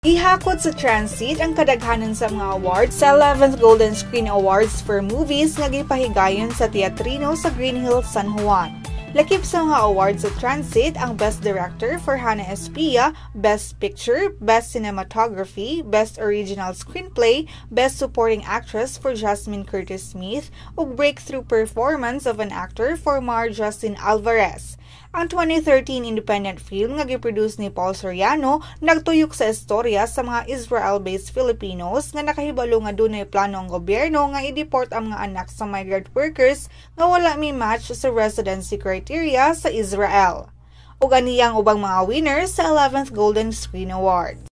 Gihakot sa Transit ang kadaghanan sa mga awards sa 11th Golden Screen Awards for Movies nga gipahigayon sa Teatrino sa Greenhills, San Juan. Lakip sa mga awards sa Transit ang Best Director for Hannah Espia, Best Picture, Best Cinematography, Best Original Screenplay, Best Supporting Actress for Jasmine Curtis Smith, ug Breakthrough Performance of an Actor for Mar Justin Alvarez. Ang 2013 independent film nga giproduce ni Paul Soriano nagtuyok sa istorya sa mga Israel-based Filipinos nga nakahibalo nga dunay plano ang gobyerno nga i-deport ang mga anak sa migrant workers nga wala mi match sa residency criteria sa Israel. Ug aniyang ubang mga winners sa 11th Golden Screen Awards.